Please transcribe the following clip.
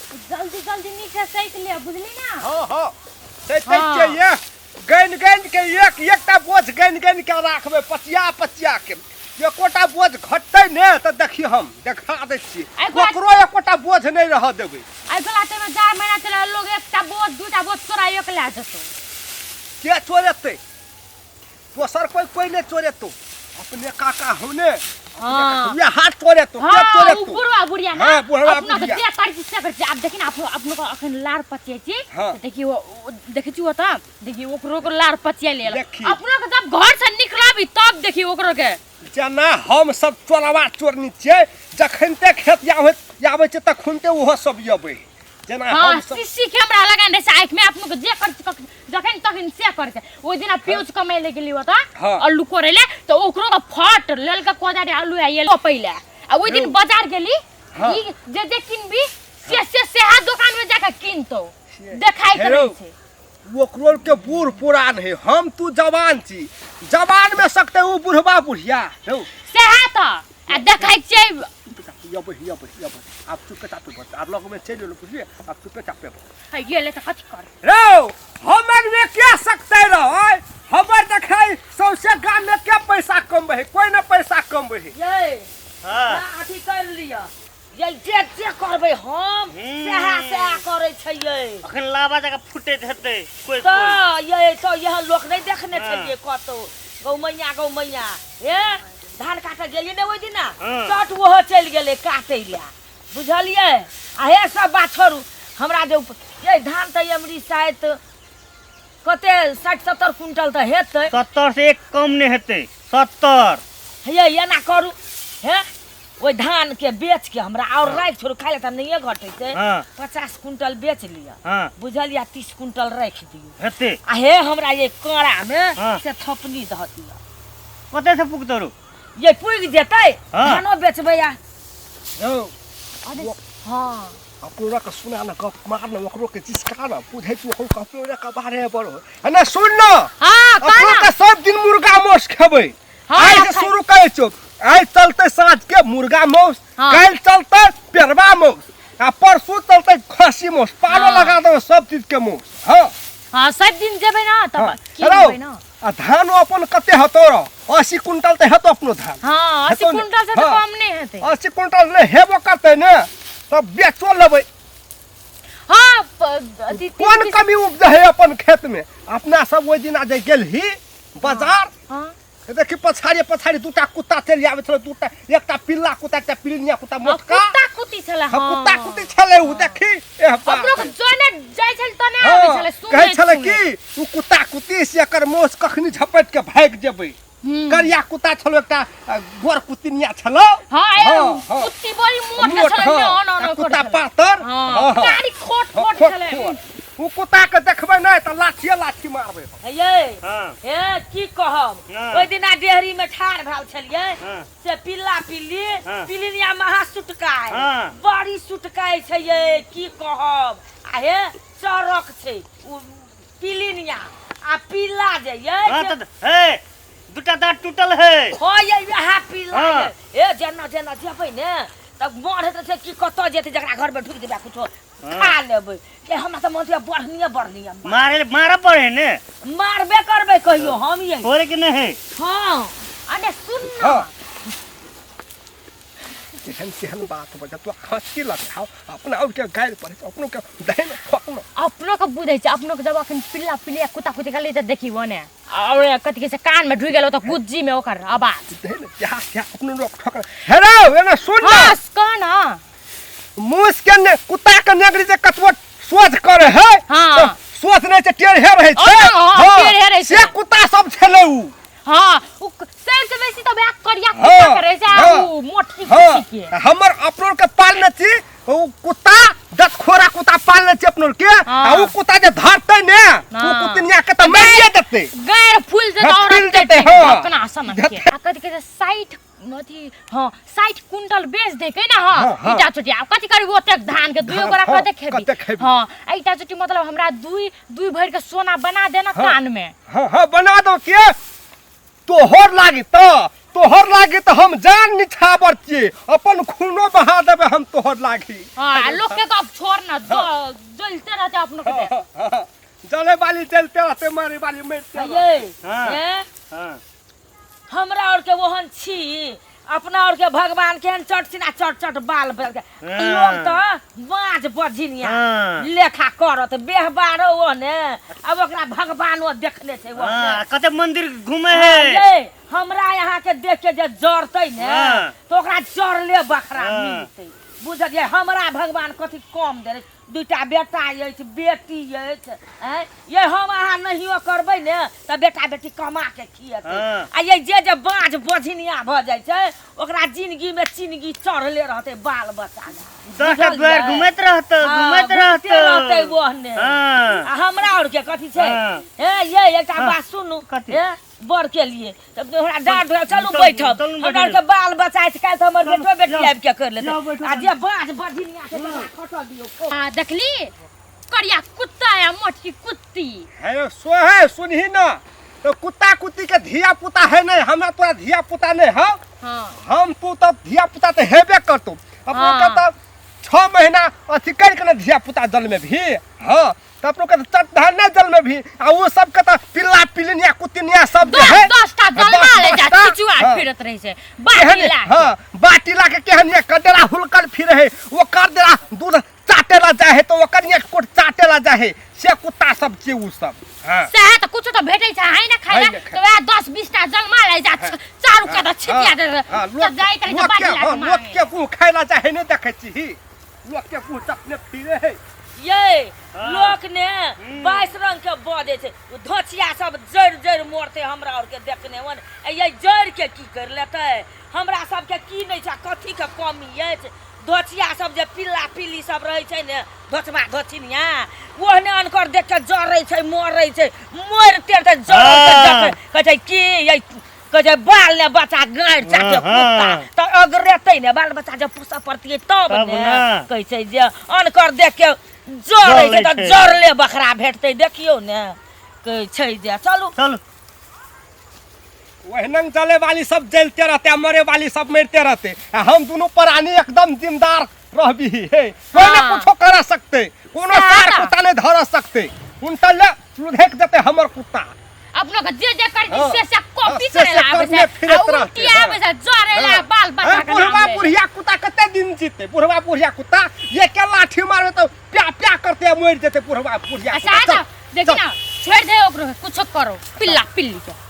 जल्दी जल्दी नीक से सैत ले बुझली ना। हाँ हाँ, सैतै हाँ। छियै ये गनि गनि के एक एकटा बोझ गनि गनि के राखबै, पचिया पचिया के। एकोटा बोझ घटतै ने तऽ देखी हम देखा दै छी, ककरो एकोटा बोझ नहि रहऽ देबै। आइ काल्हि टाइम में 4 महीना चले लोग एकटा बोझ दूटा बोझ चोराइयो के लए जेतौ। के चोरेतै? दोसर कोई कोई नहि चोरेतौ, अपने काका हौ ने। हाँ। ये हाथ चोरेतौ के? हाँ, उ चोरेतौ बुढ़वा बुढ़िया ना। हाँ, बुढ़वा अपना के बुढ़िया। जे करै छी से करै छी। आब देखी ने, अपनो अपनो के अखन लार पचियै छी। हाँ। तऽ देखी ओ देखै छी ओतऽ, देखी ओकरो के लार पचिया लेल। देखी। अपनो के जब घर से निकलबी तब देखी ओकरो के। जेना हम सब चोरवा चोरनी छियै, जखनते खेत आबै आबै छै तखनते ओहो सब अबै जेना हाँ, हम सब। सीसी कैमरा लगाने रहै छै आँखि में, अपनो के जे करै छी जखन तखन से करै छै। ओहि दिना प्यूज कमाइ ले गेली ओतऽ हाँ। अल्लू कोरै ले, तऽ ओकरो के फट लेलकै कोदारी अल्लू आ एलो पहिले। आ ओहि दिन यौ। बाजार गेली, हाँ। ई जे जे किनबी से से सेहा दोकान में जाके किनतौ, देखाइत हेरो। रहै छै। ओकरो के बूढ़ पुरान है, हम तू जवान छी, जवान में सकते उ बुढ़वा बुढ़िया रौ। सेहा तऽ आ देखै छियै। यबै यबै यबै, आब चुपे चापे बच, आब लग में चलि एलौ बुझलियै, आब चुपे चापे बच। है गेलै तऽ कथी कर रौ? हमर में के सकते रहो? हमर देखै सौंसे गाम में के पैसा कमबै है? कोई न पैसा कमबै है। ये हाँ। अथी कर लिअ ये, जे जे करबै हम सएह सएह करै छै ये। अखन लावा जकाँ फुटैत हेतै कोइ कोइ। तऽ ये तऽ यहाँ लोक नहि देखने हाँ। छलियै कतौ गौ मैया गौ मैया। हे धान काटऽ गेलियै ने ओहि दिना, हाँ। चट ओहो चलि गेलै काटै लए, बुझलियै? आ हे सब बात छोड़ू, हमरा जे ये धान तऽ एमरी शायद कते 60-70 कुंटल तऽ हेतै। 70 से एक कम नहि हेतै, 70। हे एना करू, हे ओहि धानके बेच के हमरा और राखि छोड़ू, खाइ लए तऽ नहिए घटै छै। हाँ। 50 कुंटल बेच लिअ। हाँ। बुझलियै? 30 कुंटल राखि दियौ। हेतै। आ हे हमरा ये काँड़ामे हाँ। से थपनी दऽ दिअ। कतऽ से पुगतौ रौ? ये पुगि जेतै। हाँ। धानो बेचबै आ रौ। अरे हाँ। अपनो के सुना न गप मार न, ओकरो के चिसका न बुझै छी, ओकरो के अपनो के बारे बड़ो है ना। सुन न। हाँ, अपनो कहना। के सब दिन मुर्गा मांस खेबै। हाँ, आइ से खाइ। शुरू करै छौ, आइ चलतै साँझ के मुर्गा मांस, हाँ। काल्हि चलतै पेरवा मांस, आ परसू चलतै खस्सी मांस। पालो हाँ। लगा देबै सब चीज के मांस। हाँ। हाँ, सब दिन जेबै ना तब हाँ। की रौ, लेबै ना। आ धानो अपन कते हेतौ रौ? 80 कुंटल तऽ हेतौ अपनो धान। हाँ, 80 हेतौ ने? कुंटल से तऽ हाँ। कम नहि हेतै। 80 कुंटल नहि हेबो करतै ने तब बेचो लेबै। हाँ, अथी कोन कमी उपजै है अपन खेत में? अपना सब ओहि दिना जे गेलही बाजार, हाँ। देखी पछाड़ी पछाड़ी दूटा कुत्ता चलि आबै छलै, दूटा, एकटा पिल्ला कुत्ता एकटा पिलनिया कुत्ता मोटका। कुत्ता कुत्ती छलै। हाँ, हाँ। कुत्ता कुत्ती छलै उ, देखी एह बाप अपनो के रे। जने जाइ छल तने हाँ, आबै छलै सुनै कहै छलै सुनै। कि उ कुत्ता कुत्ती से एकर मोछ कखनी झपटि के भागि जेबै। करिया कुत्ता छलो एकटा, गोर कुत्तिनिया छलो। हाँ, ए, हाँ, हाँ। कुत्ती बड़ी मोट मोट, छलै, हाँ, न, न, न, आ कुत्ता करै छलै। पातर। हाँ, हाँ, हाँ। कारी खोट हाँ, खोट खोट, छलै। खोट। उ कुत्ता के देखबै नहि तऽ लाठिए लाठी मारबै हम। हे यै, हाँ। हे की कहब, हाँ। ओहि दिना डेहरी में ठाढ़ भेल छलियै, हाँ। से पिल्ला पिल्ली, हाँ। पिलिनिया महा सुटकाय, हाँ। बड़ी सुटकाय छै यै, की कहब। आ हे चरक छै उ पिलिनिया आ पिल्ला जे यै, हाँ, तऽ हे दूटा दाँत टूटल है। हाँ यै, वएह पिल्ला हाँ। यै। हे जेना जेना जेबै ने तब मन होइत रहै छै कि कतऽ जेतै, जकरा घरमे ढुकि जेबै कुछो हाँ। खा लेबै। ए हमरा तऽ मन होइए बढ़निये बढ़निये मारे मारऽ पड़े ने। मारबे करबै कहियो हम ये। छोड़े के नहीं है। हाँ। अरे सुन ना। हाँ। केहन केहन बात बजा तो हंसी लगाओ अपना और के गायल पड़े अपनो के दही में ठोकनो। अपनो के बुझै छै, अपनो के जब अखन पिल्ला पिल्ली कुत्ता कुत्ती गली तऽ देखी ओने और कथी कहै छै कान में ढुकि गेल तऽ गुज्जी में ओकर आवाज। दही में क्या क्या अपनो लोग ठोकर। हे रौ, एने सुन ना। हाँ, कह ना। मूस के ने कुत्ता के नेगरी जे कतबो सोझ करे है, हाँ। तऽ सोझ नहि छै, टेढ़े रहै छै। ओ, हाँ, हाँ, टेढ़े रहै छै। से कुत्ता सब छलै उ। हाँ, उ सर से बेसी तऽ वएह करिया कुत्ता हाँ, के रहै छै, आ हाँ, उ मोटकी हाँ, कुत्ती के। हमर अपनो के पालने छी उ कुत्ता, दतखोरा कुत्ता पालने छी अपनो के, हाँ। आ उ कुत्ता जे धरतै ने, उ हाँ। कुतनिया के तऽ मारिए देतै। गैर फूल जेतै हाँ, और फूल एते जेतै, हाँ। ढकना सनक के। आ कथी कहै छै, 60 अथी, हाँ, 60 कुंटल बेच देकै ने, हाँ, हाँ, हाँ। ईटा चोटी। आब कथी करबी ओतेक धान के? दुइयो धान, गोरा हाँ, कते खेबी? कते खेबी? हाँ, आ ईटा चोटी मतलब हमरा दुई भरि के सोना बना देना हाँ। कान में। हाँ, हाँ, बना दो के। तोहर लागी तऽ, तोहर लागी तऽ हम जान निछाबर छियै, अपन खूनो बहा देबै हम तोहर लागी। हाँ, लोग के गप छोड़ ना, जलते रहते अपनों के देह। हाँ, जले वाली जलते रहते, मारे वाली मरते रहते। ये हाँ। हैं? हाँ। हमरा और के ओहन छी, अपना और के भगवान के चट सिना चट चट बाल बल के। हाँ। लोग तऽ बाँझ बझिनिया हाँ। लेखा करत बेहबारो ओने, अब ओकरा भगवानो देखने छै ओहने। हाँ, कते मंदिर घूमे है। ये हमरा यहाँ के देख के जे जरतै ने, हाँ। तो ओकरा जरले बखरा हाँ। मिलतै। बुझलियै? हमरा भगवान कथी कम देने, दूटा बेटा अछि, बेटी अछि, आँय? ये हम अहाँ नहियो करबै ने तऽ बेटा बेटी कमा के खिएतै। हाँ। आ ये जे जे बाँझ बझिनिया भऽ जाइ छै ओकरा जिंदगी में चिनगी चढ़ले रहतै बाल बच्चा लए। 10टा बुझलियै? द्वार घूमैत रहतौ, हाँ, घूमैत घूमिते रहतौ। रहतै ओहने। हाँ। आ हमरा और के कथी छै? हाँ। हे ये एकटा हाँ। बात सुनू। कथी? हे बर के लिए तब हमरा डाँट भेल, चलू चलू, बैठब। चलू हमरा बैठब। के बाल बच्चा अछि, काल्हि तऽ हमर चलू, बेटो बेटी जाउ। आबि के कर लेतै। जाउ बैठू, आ जे बाँझ बझिनिया के तकरा खटऽ दियौ। आ देखली करिया कुत्ता या मोटकी कुत्ती। हे सो है सुनही ना, तो कुत्ता कुत्ती के धिया पुता है नहीं, हमरा तोरा धिया पुता नहीं है। हाँ। हम तू तो धिया पुता तो हेबे करतौ। अपनो हाँ। के तो 6 महीना अथी कर के ना धिया पुता जल में भी। हाँ, तो अपनो के तो चट धान नहीं जल में भी, आ वो सब के तो पिल्ला पिलनिया कुतिनिया सब जे है। 10टा दस जलमा ले जा, दसटा, चिचुआ हाँ। फिरत रहे छै। केहन बाटी ला। हाँ, बाटी ला के केहन ये कडेरा हुलकल फिरे है, वो कर देला दूध चाटे ला जाए है, तो ओकर ये कोट चाटे ला जाए है, से कुत्ता सब छै उ सब। हाँ। सएह तऽ कुछो तऽ भेटै छै, है ना खाइ है ला, ने तऽ वएह 10-20टा जलमा ले जा, चारू कात छिटिया दे दे, हाँ, तऽ जाइत रहै छै लोक बाटी के, ला के हाँ, लोक मांगे। के मुँह खाइ ला जाए है, नहीं देखै छी, लोक के मुँह चपने फिरे है। ये हाँ। लोक ने 22 रंग के बजै छै, ओ धोचिया सब जड़ि जड़ि मरतै हमरा और के देखने वन। आ ये जड़ि के की कर लेतै? हमरा सबके की नहि छै, कथी के कमी अछि? धोचिया सब जे पिल्ला पिल्ली सब रहै छै ने, धोचबा धोचिनिया ओहने अनकर देख के जरै छै, मरै छै, मरि तेर तऽ जरै के हाँ। देखै, कहै छै की ये, कहै छै बाल ने बच्चा गाँड़ि चाटे हाँ। कुत्ता, तऽ अगरेतै ने बाल बच्चा जब पोसऽ पड़तियै तब तब ने। ने। कहै छै जे अनकर देख के जरै छै तऽ जरै छै। जरले बकरा भेटतै, देखियौ ने। कहै छै जे चलू। चलू। ओहिना जले वाली सब जलते रहते, मरे वाली सब मरते रहते, आ हम दोनों प्राणी एकदम जिमदार रहबी हे, कोई ना हाँ। कुछो कर सकते, कोनो सएह सार तऽ। कुत्ता नहीं धर सकते, उनटा ले लुधेक देते हमर कुत्ता। अपनो के जे जे करै हाँ। से से कॉपी हाँ, से करे से ला आबै करने छै, फिरैत आ रहतै, उल्टी हाँ। आबै छै, जरै ला हाँ। बाल बच्चा हाँ, के बुढ़वा नाम ले। बुढ़िया कुत्ता कते दिन जीते, बुढ़वा बुढ़िया कुत्ता ये के लाठी मारबे तो प्या प्या करते मरि जेते बुढ़वा बुढ़िया अच्छा, कुत्ता। तऽ चल, देखी चल। ना, छोड़ि दे ओकरो, कुछो करो पिल्ला पिल्ली के।